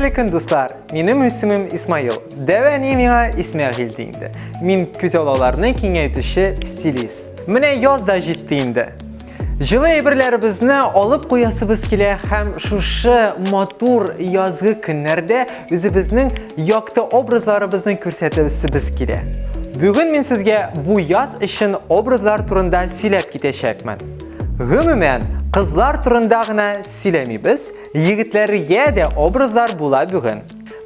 Хәерле көн, дуслар! Минем исемем Исмаил. Дәү әни миңа Исмәгыйль ди инде. Мин күзаллауларны киңәйтүче стилист. Менә яз да җитте инде. Җылы әйберләребезне алып куясыбыз килә һәм шушы матур язгы көннәрдә үзебезнең якты образларыбызны күрсәтәсебез килә. Бүген мин сезгә бу яз өчен образлар турында сөйләп китәчәкмен. Гомумән, кызлар турында гына сөйләмибез, егетләргә дә образлар була бүген.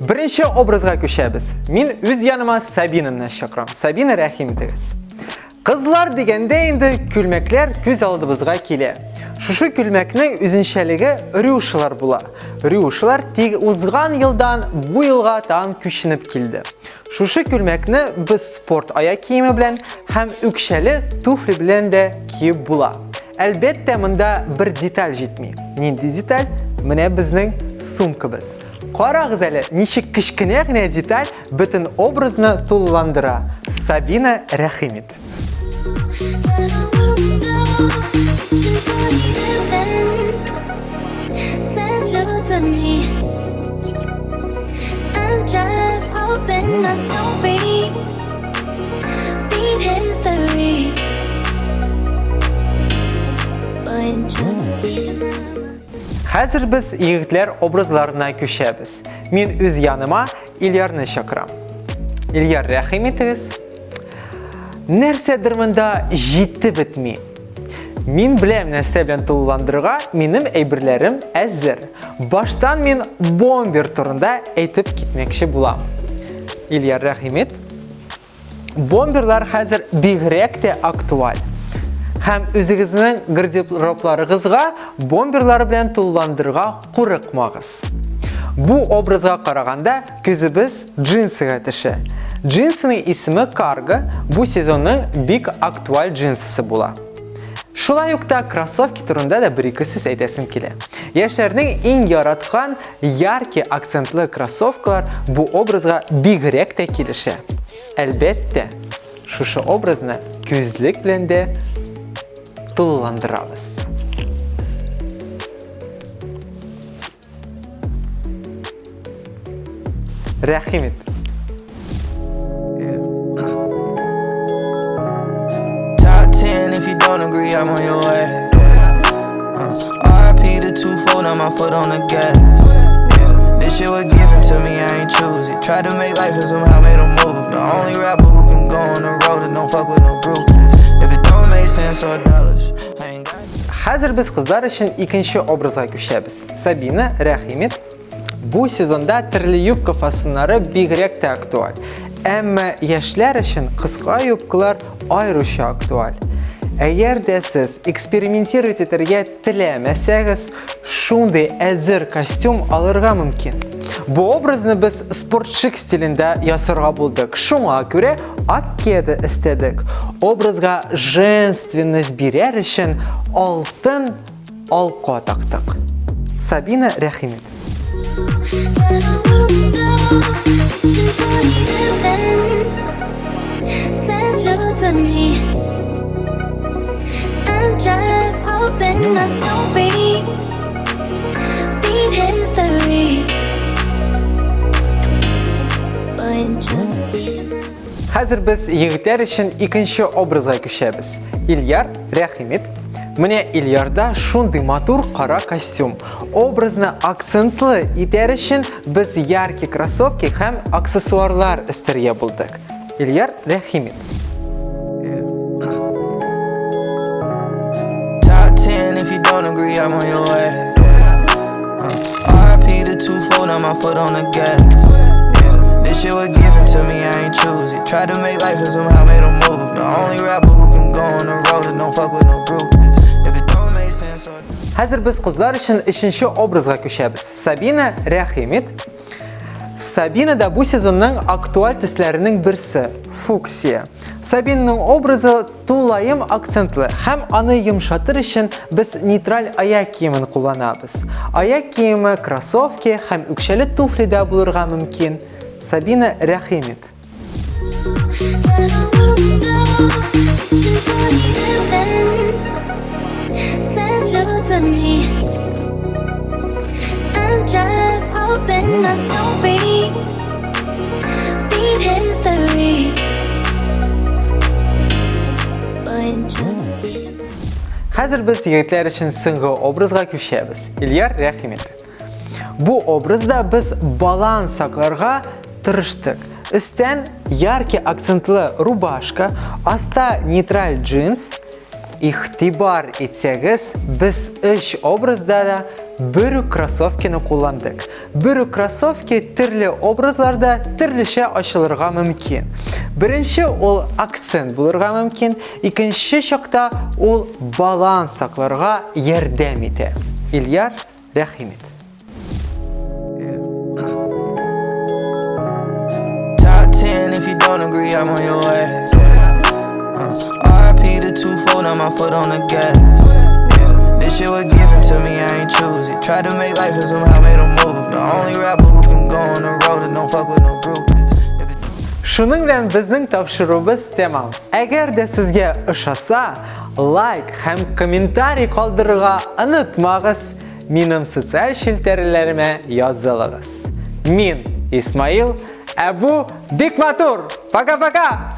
Беренче образга күчәбез. Мин үз яныма Сабинаны чакырам. Сабина, рәхим итегез. Кызлар дигәндә инде күлмәкләр күз алдыбызга килә. Шушы күлмәкнең үзенчәлеге рюшалар була. Рюшалар тик узган елдан бу елга тагын күченеп килде. Шушы күлмәкне без спорт аяк киеме белән һәм үкчәле туфли белән дә киеп була. Әлбәттә, монда бер деталь җитми. Нинди деталь? Менә безнең сумкабыз. Карагыз әле, ничек кечкенә генә деталь бөтен образны тулыландыра. Сабина, рәхим ит. Хәзер без егетләр образларына күчәбез. Мин үз яныма Ильярны чакырам. Ильяр, рәхим итегез. Нәрсәдер монда җитеп бетми. Мин беләм нәрсә белән тулыландырырга, минем әйберләрем әзер. Баштан мин бомбер турында әйтеп китмәкче булам. Ильяр, рәхим ит. Бомберлар хәзер бигрәк тә актуаль. Һәм үзегезнең гардеробларыгызга бомберлар белән тулыландырырга курыкмагыз. Бу образга караганда күзебез джинсыга төшә. Джинсының исеме карго, бу сезонның бик актуаль джинсысы була. Шулай ук та кроссовки турында да бер-ике сүз әйтәсем килә. Яшьләрнең иң яраткан яркий акцентлы кроссовкалар бу образга бигрәк тә килешә. Әлбәттә, шушы образны күзлек белән дә тулыландырабыз. Рәхим ит. Top 10 if you don't agree, I'm on your way. Yeah. RIP the 2-4, now my foot on the gas. Yeah. This shit was given to me, I ain't choose it. Tried to make life and somehow made a move. The only rapper who can go on the road and don't fuck with no groupies. If it don't make sense or dollars, I ain't got Хәзер без кызлар өчен икенче образга күчәбез. Сабина, рәхим ит. Бу сезонда төрле юбка фасоннары бигрәк тә актуаль. Әмма яшьләр өчен кыска юбкалар аеруча актуаль. Әгәр дә сез экспериментировать итәргә теләмәсәгез, шундый әзер костюм алырга мөмкин. Бу образны без спортшик стилендә ясарга булдык. Шуңа күрә ак кеды эстәдек. Образга женственность бирер өчен алтын алка тактык. Сабина, рәхим ит. Хәзер без егетләр өчен икенче образга күчәбез. Ильяр, рәхим ит. Менә Ильярда шундый матур кара костюм. Образны акцентлы итәр өчен без яркий кроссовки һәм аксессуарлар өстәргә булдык. Ильяр, рәхим ит. Top 10 if you don't agree, I'm on your way. Yeah. RIP the 2-4, now my foot on the gas. Yeah. This shit was given to me, I ain't choose it. Tried to make life and somehow made a move. The only rapper who can go on the road and don't fuck with no groupies. If it don't make sense or Хәзер без кызлар өчен өченче образга күчәбез. Сабина, рәхим ит. Сабина да бу сезонның актуаль төсләренең берсе фуксия. Сабинаның образы тулаем акцентлы һәм аны йомшатыр өчен без нейтраль аяк киемен кулланабыз. Аяк киеме кроссовки һәм үкчәле туфли дә булырга мөмкин. Сабина, рәхим ит. Hoping I don't repeat history. But Хәзер без егетләр өчен соңгы образга күчәбез. Ильяр, рәхим ит. Бу образда без баланс сакларга тырыштык. Өстән яркий акцентлы рубашка, аста нейтраль джинс. Игътибар итсәгез, без өч образда да бер үк кроссовкины кулландык. Бер үк кроссовки төрле образларда төрлечә ачылырга мөмкин. Беренче ул акцент булырга мөмкин, икенче чакта ул баланс сакларга ярдәм итә. Ильяр, рәхим ит. Top 10 if you don't agree, I'm on your way. Yeah. RIP the 2-4, now my foot on the gas. Yeah. This shit was given to me, I ain't choose it. Tried to make life and somehow made a move. The only rapper who can go on the road and don't fuck with no groupies. If it Шуның белән безнең тапшыруыбыз тәмам. Әгәр дә сезгә ошаса, лайк һәм комментарий калдырырга онытмагыз. Минем социаль челтәрләремә язылыгыз. Мин Исмаил, ә бу бик матур. Пока-пока!